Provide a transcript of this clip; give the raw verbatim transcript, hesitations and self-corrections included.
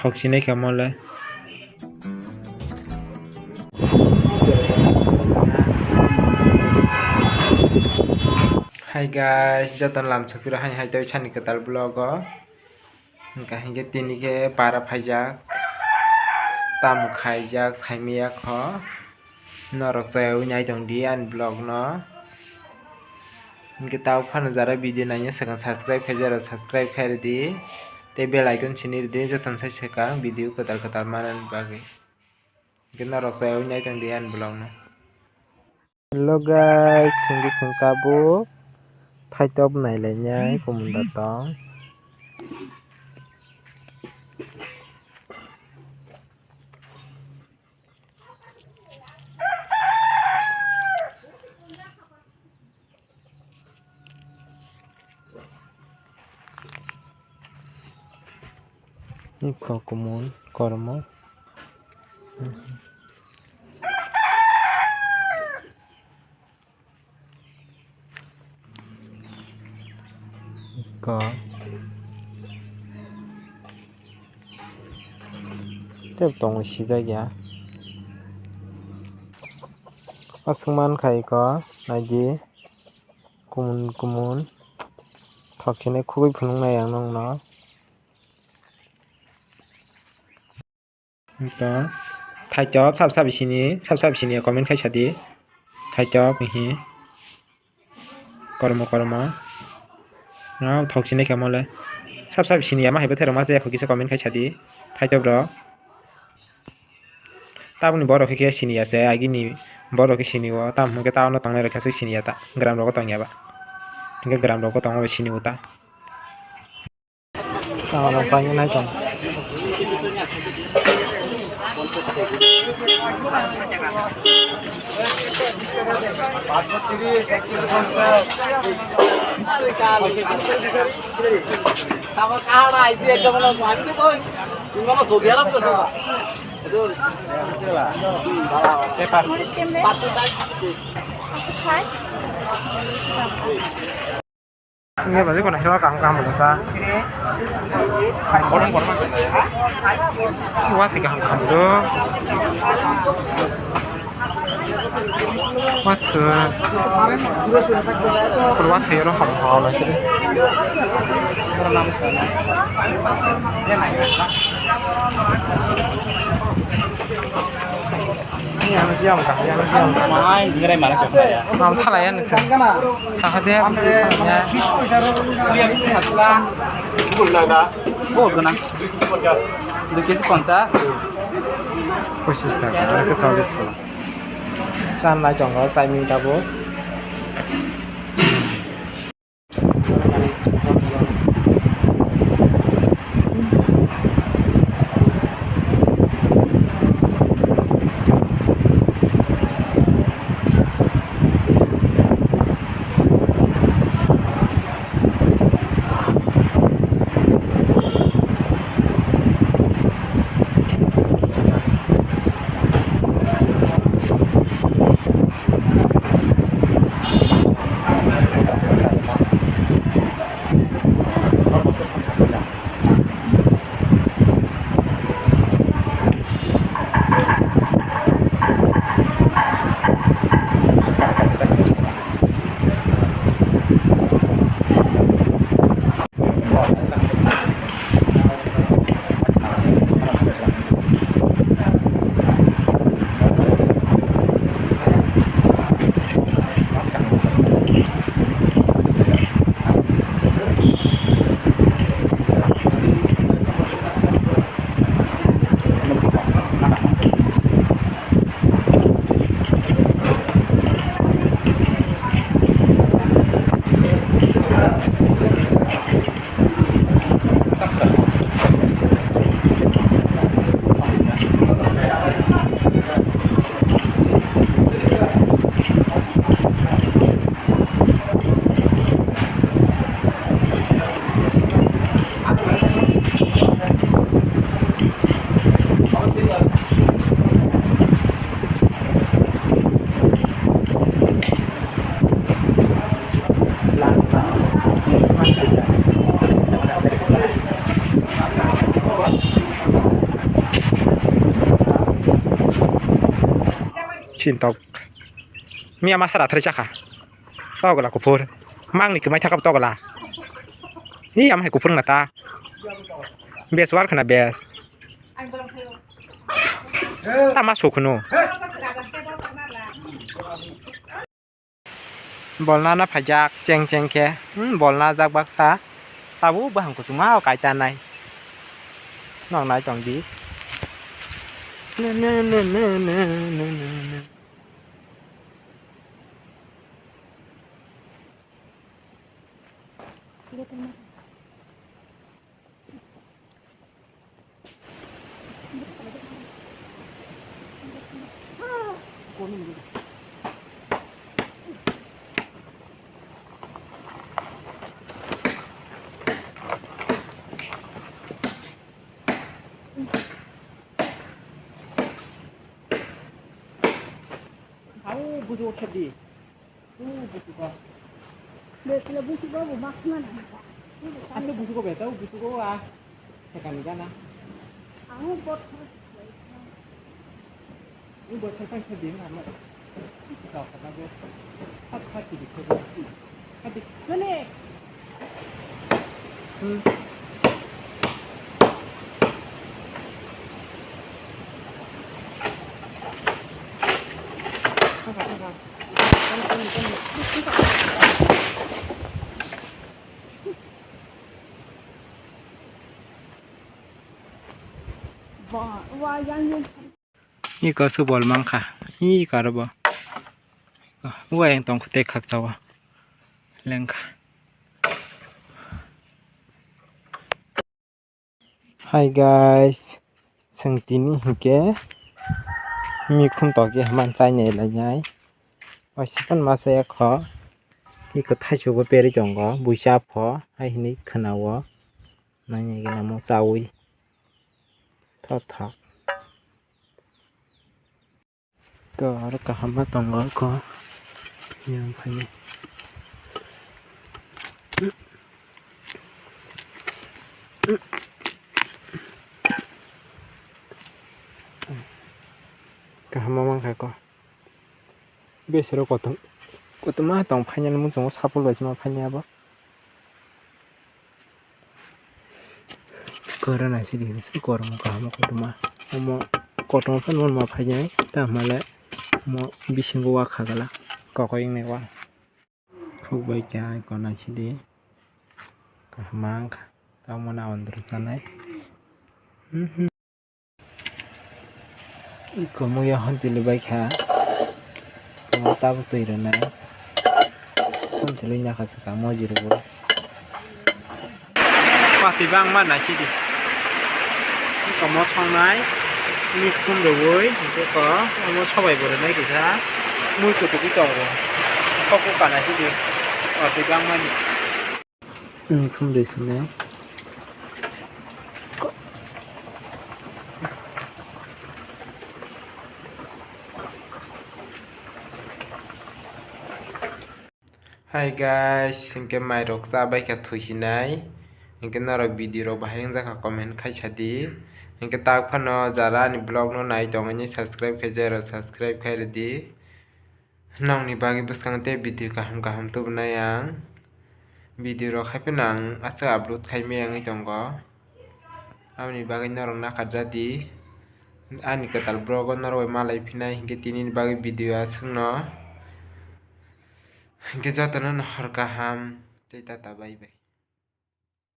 Thok sinai kha mo le. Hi guys, jotono lam sopiro hani hai tei sani kwtal vlog o. Hwnkha hinkhe tini khe para phaijak, tamo khaijak saimaya kho. Norok chayawi nai tong di ani vlog no. Hinkhe tabuk phano jara video naina swkang subscribe khaijak rok subscribe khai rwdi. Tei bell icon sini rwdi jotono sai swkang video kwtal kwtal manani bagwi. Hinkhe norok chayawi nai tong di ani vlog no. Hello guys, chwngkhe chwng tabuk thaitop nailainai kumunda tong. Iko kumun kormo. Iko. Tei tongo sijak ya. Aswk mankha iko, naidi. Kumun kumun. Thok sini khugui phunuknai ang nokno. Ito. Thaichop sab sab sini, sab sab sini comment khai sadi. Thaichop hi. Kormo kormo. Nang thok sini khe mole. Sab sab sini ya ma hai bwtharok ma chaya kho kisa comment khai sadi. Thaichop rok. Tabukni borok khe sini ya se, agini borok khe sini o, tamo hwnkhe ta ano tongnai rok khe sini ya ta, gram rogo tong ya ba. Hwnkhe gram rogo tongo sini o ta. Tamo paina nai tong. Tamo kahana aisi ekdom lo, aisi koi. Tinggal lo, Saudi Arab tuh, coba. Itu, itulah. Paper. Ini berarti kena hewa kaham kaham desa. Borong borong. Wati kaham kaham do. Wathwi. Wathwi oro hor hor lai sidi. Mam thalaya noksa. Sakha de. Bol gana. Dui kesi poncha. Pochis taka, aro khe challis taka. Chan nai tongo, chai ming tabuk. Sintok. Miya masa rathari chakha. Togla kuphur. Mangni kwmai thakap togla. Hi am hai kuphur na ta. Bes war khna bes. Tama sukhno. Bolna na phaijak cheng cheng khe. Hmm, bolna jak baksa. Tabuk bahang kuchuma o kaita nai. Nong nai tong di. Au bujo khedi. Busugo. Betla busugo bo makhmani. Ante busugo beta, busugo a. Sekali gana. Ang bot. Ni bot sekali sedih nama. Kau kata gue. Hati hati di kau. Hati. Mana? Hmm. Iko subol mankha. Iko aro bo. Uwa yang tong khute khakchao. Lengkha. Hi guys, chwng tini hinkhe mikhum tokya hwnba chainai lainai. Waisa phano masa ya kho. Iko thaichugo peri tongo, buisa pho, hai hinwi khwnao. Nainai gana mo chaui. Thok thok. To aro kaham ma tongo ko. Yang phai. Kaham ma mankha ko. Besero kotom, kotom ma tong phai nani muchungo sapul bai chima phai ni abo. Koro naisidi hinwi se kormo kaham kotorma. Omo kotorma phano ma phainai, ta hwnba le omo bisingo wa kha glak, kokoi wngnai wa. Khuk bai kha ko naisidi. Kaham wngkha. Tamo na ondro chanai. Iko muya hontili bai kha. Omo tabuk twi rwnai. Hontili nyakha swkang mojirok bo. Pati bangma naisidi. Iko mo songnai. Mikhum rwui hwnkhe ko omo sobai bo rwnai kisa. Mui kutukwi tongo. Kok bwkha naisidi. Pati bangmani. Mikhum de sini. Hi guys, hinkhe mairok cha bai kha thuisinai. Hinkhe norok video rok bahai wngjakha comment khaisa di. Hinkhe tak phano jara ani vlog no nai tongwi subscribe khaijak rok subscribe khairwdi. Nokni bagwi bwskang tei video kaham kaham tubunai ang. Video rok hai phano ang aswk upload khai maya wngwi tongo. Aboni bagwi norok nakarjak di. Ani kwtal vlog o norok bai malai phinai hinkhe tini ni bagwi video aswkno. Hinkhe jotono no hor kaham tei tata bye bye.